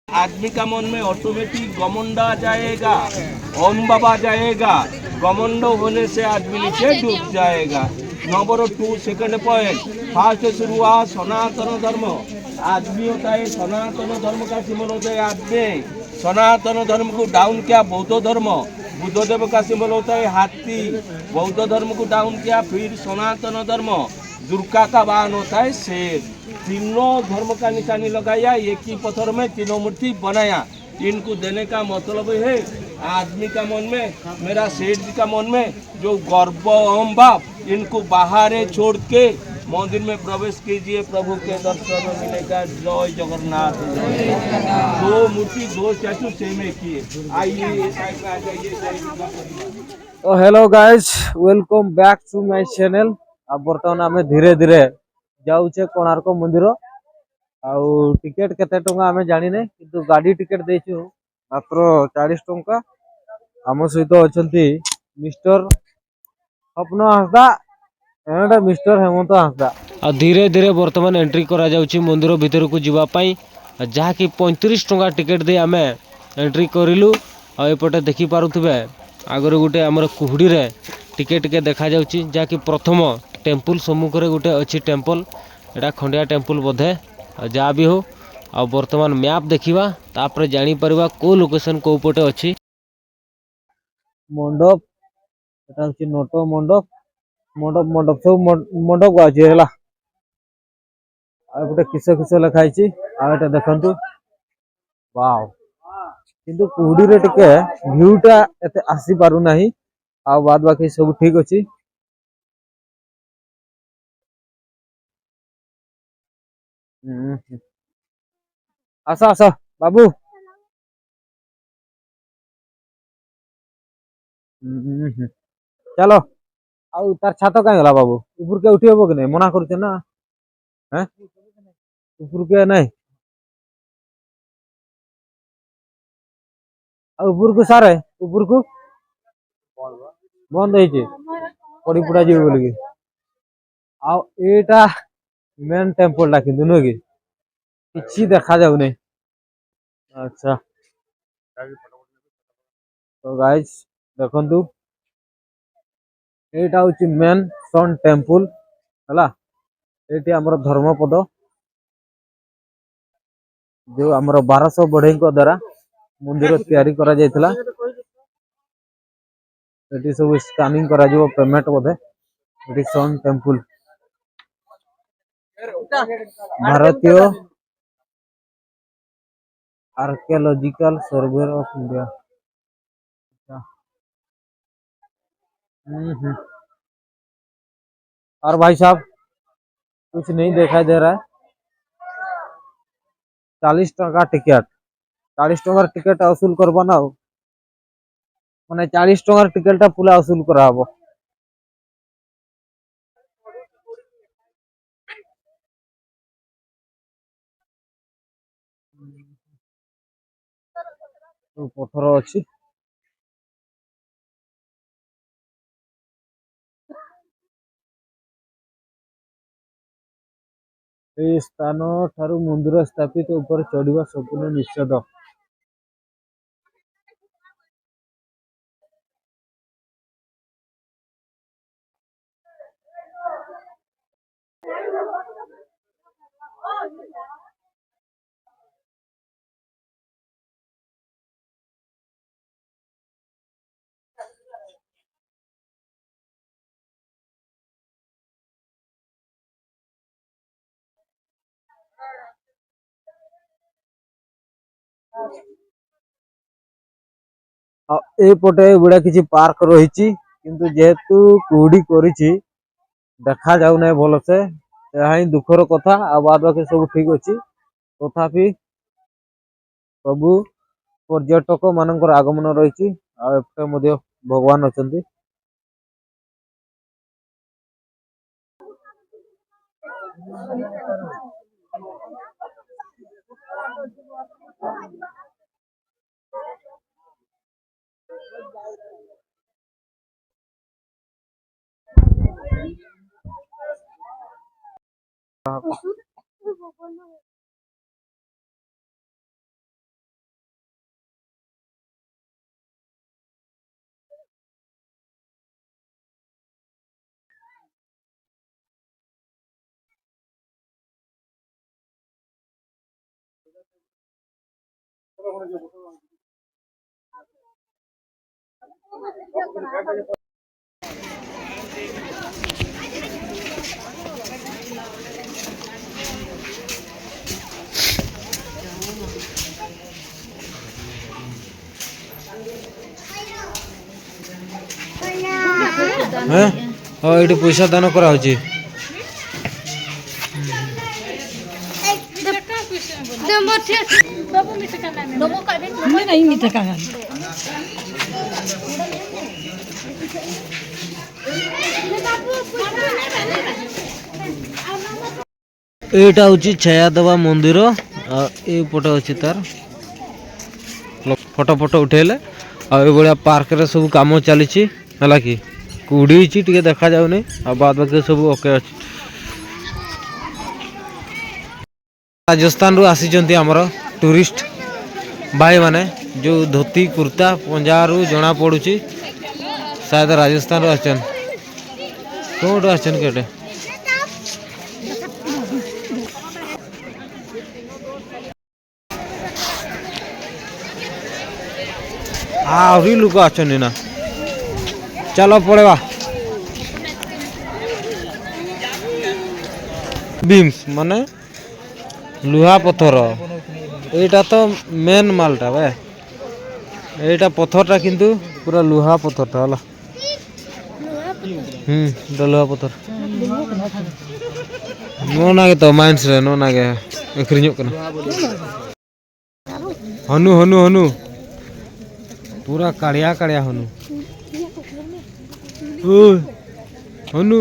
आदमी का मन में ऑटोमेटिक घमंड आ जाएगा, ओम बाबा जाएगा। घमंड होने से आदमी नीचे डूब जाएगा। नंबर 2, सेकंड पॉइंट, फर्स्ट शुरू हुआ सनातन धर्म। आदमी होता है सनातन धर्म का सिंबल होता है आदमी। सनातन धर्म को डाउन किया बौद्ध धर्म। बुद्ध देव का सिंबल होता है हाथी। बौद्ध धर्म को डाउन किया फिर सनातन धर्म। दुर्गा का वाहन होता है शेर। तीनों धर्म का निशानी लगाया, एक ही पत्थर में तीनों मूर्ति बनाया। इनको देने का मतलब है आदमी का मन में, मेरा सेठ जी का मन में जो गर्व अहम भाव, इनको बाहर छोड़ के मंदिर में प्रवेश कीजिए, प्रभु के दर्शन मिलेगा। जय जगन्नाथ। दो मूर्ति दो स्टैचू सेम एक ही है। आइए ये साइड में आ जाइए। ତ hello guys, welcome back to my channel. ଆଉ ବର୍ତ୍ତମାନ ଆମେ ଧୀରେ ଧୀରେ ଯାଉଛେ କୋଣାର୍କ ମନ୍ଦିର। ଆଉ ଟିକେଟ କେତେ ଟଙ୍କା ଆମେ ଜାଣିନେ, କିନ୍ତୁ ଗାଡି ଟିକେଟ ଦେଇଛୁ ମାତ୍ର 40 ଟଙ୍କା। ଆମ ସହିତ ଅଛନ୍ତି ମିଷ୍ଟର ସ୍ୱପ୍ନ ହାଁସଦା ଏଣ୍ଡ ମିଷ୍ଟର ହେମନ୍ତ ହାଁସଦା। ଆଉ ଧୀରେ ଧୀରେ ବର୍ତ୍ତମାନ ଏଣ୍ଟ୍ରି କରାଯାଉଛି ମନ୍ଦିର ଭିତରକୁ ଯିବା ପାଇଁ, ଯାହାକି 35 ଟଙ୍କା ଟିକେଟ୍ ଦେଇ ଆମେ ଏଣ୍ଟ୍ରି କରିଲୁ। ଆଉ ଏପଟେ ଦେଖିପାରୁଥିବେ, ଆଗରେ ଗୋଟେ ଆମର କୁହୁଡ଼ିରେ ଟିକେ ଟିକେ ଦେଖାଯାଉଛି, ଯାହାକି ପ୍ରଥମ ଟେମ୍ପୁଲ ସମ୍ମୁଖରେ ଗୋଟେ ଅଛି ଟେମ୍ପଲ। ଏଇଟା ଖଣ୍ଡିଆ ଟେମ୍ପୁଲ ବୋଧେ। ଆଉ ଯାହା ବି ହଉ, ଆଉ ବର୍ତ୍ତମାନ ମ୍ୟାପ୍ ଦେଖିବା, ତାପରେ ଜାଣିପାରିବା କେଉଁ ଲୋକେସନ୍ କେଉଁ ପଟେ ଅଛି। ମଣ୍ଡପ, ଏଟା ହଉଛି ନଟ ମଣ୍ଡପ। ମଣ୍ଡପ ମଣ୍ଡପ ସବୁ ମଣ୍ଡପ ଅଛି ହେଲା। ଆଉ ଏପଟେ କିସ କିସ ଲେଖା ହେଇଛି। ଆଉ ଏଟା ଦେଖନ୍ତୁ, ୱାଓ! କିନ୍ତୁ କୁହୁଡିରେ ଟିକେ ଭିଉଟା ଏତେ ଆସି ପାରୁନାହିଁ। ଆଉ ବାଦ ବାକି ସବୁ ଠିକ ଅଛି। ହୁଁ। ଆସ ଆସ ବାବୁ। ହୁଁ, ଚାଲ। ଆଉ ତାର ଛାତ କାଇଁ ଗଲା ବାବୁ? ଉପରକେ ଉଠି ହବ କି ନାଇଁ? ମନା କରୁଛେ ନା? ହେଁ, ଉପରକେ ନାଇଁ। ଆଉ ଉପରକୁ ସାରେ, ଉପରକୁ ବନ୍ଦ ହେଇଛି, ପଡି ପୁଡା ଯିବ ବୋଲିକି। ଆଉ ଏଇଟା ମେନ୍ ଟେମ୍ପଲ ଟା କିନ୍ତୁ ନୁହେଁ କି? କିଛି ଦେଖା ଯାଉନାହିଁ। ଆଚ୍ଛା, ତ ଗାଇସ୍ ଦେଖନ୍ତୁ, ଏଇଟା ହଉଛି ମେନ୍ ସନ୍ ଟେମ୍ପଲ ହେଲା। ଏଇଠି ଆମର ଧର୍ମପଦ, ଯୋଉ ଆମର 1200 ବଢେଇଙ୍କ ଦ୍ଵାରା ମନ୍ଦିର ତିଆରି କରାଯାଇଥିଲା। ଏଠି ସବୁ ସ୍କାନିଂ କରାଯିବ ପେମେଣ୍ଟ ବୋଧେ। ଏଠି ସନ୍ ଟେମ୍ପଲ, ଭାରତୀୟ ଆର୍କିଓଲୋଜିକାଲ ସର୍ଭେ ଅଫ ଇଣ୍ଡିଆ। हम्म। और भाई साहब, कुछ नहीं दिखाई दे रहा है। 40 ଟଙ୍କା ଟିକେଟ। 40 ଟଙ୍କାର ଟିକେଟ ଅସୁଲ କରବ ନା। ଆଉ ମାନେ 40 ଟଙ୍କାର ଟିକେଟ ଟା ପୁରା ଅସୁଲ କରାହବ। ସବୁ ପଥର ଅଛି। ଏହି ସ୍ଥାନ ଠାରୁ ମନ୍ଦିର ସ୍ଥାପିତ ଉପରେ ଚଢିବା ସମ୍ପୂର୍ଣ୍ଣ ନିଷେଧ। ଆଉ ଏଇପଟେ ଏଗୁଡା କିଛି ପାର୍କ ରହିଛି, କିନ୍ତୁ ଯେହେତୁ କୁହୁଡି କରିଛି, ଦେଖା ଯାଉନାହିଁ ଭଲସେ। ଏହା ହିଁ ଦୁଃଖର କଥା। ଆଉ ବାଦ ବାକି ସବୁ ଠିକ ଅଛି। ତଥାପି ସବୁ ପର୍ଯ୍ୟଟକ ମାନଙ୍କର ଆଗମନ ରହିଛି। ଆଉ ଏପଟେ ମଧ୍ୟ ଭଗବାନ ଅଛନ୍ତି। হ্যাঁ ହଁ, ଏଇଠି ପଇସା ଦାନ କରାହଉଛି। ଏଇଟା ହଉଛି ଛାୟାଦେବା ମନ୍ଦିର। ଆଉ ଏଇପଟେ ଅଛି ତାର ଫଟୋ ଫଟୋ ଉଠେଇଲେ। ଆଉ ଏଇଭଳିଆ ପାର୍କରେ ସବୁ କାମ ଚାଲିଛି, ହେଲା କି? କୁଡ଼ିଛି ଟିକେ ଦେଖାଯାଉନି, ଆଉ ବାଦ ବାକି ସବୁ ଓକେ ଅଛି। ରାଜସ୍ଥାନରୁ ଆସିଛନ୍ତି ଆମର ଟୁରିଷ୍ଟ ଭାଇମାନେ, ଯେଉଁ ଧୋତି କୁର୍ତ୍ତା ପଞ୍ଜାରୁ ଜଣା ପଡ଼ୁଛି ସାୟଦ ରାଜସ୍ଥାନରୁ ଆସିଛନ୍ତି। କେଉଁଠୁ ଆସିଛନ୍ତି କେଟେ? ଆହୁରି ଲୋକ ଅଛନ୍ତି ନା? ଚାଲ ପଳେଇବା। ବିମ୍ସ ମାନେ ଲୁହା ପଥର। ଏଇଟା ତ ମେନ୍ ମାଲଟା ବେ। ଏଇଟା ପଥରଟା କିନ୍ତୁ ପୁରା ଲୁହା ପଥରଟା ହେଲା। ଏଟା ଲୁହା ପଥର ᱱᱚᱜᱼᱚ ᱜᱮᱛᱚ ᱢᱟᱭᱤᱱᱥ ᱨᱮ ᱱᱚᱜᱼᱚ ᱜᱮ ᱟᱹᱠᱷᱨᱤᱧᱚᱜ ᱠᱟᱱᱟ। ᱦᱟᱱᱩ ᱦᱟᱱᱩ ᱦᱟᱱᱩ ପୁରା କାଳିଆ କାଳିଆ ହନୁ। ଓଇ, ହନୁ।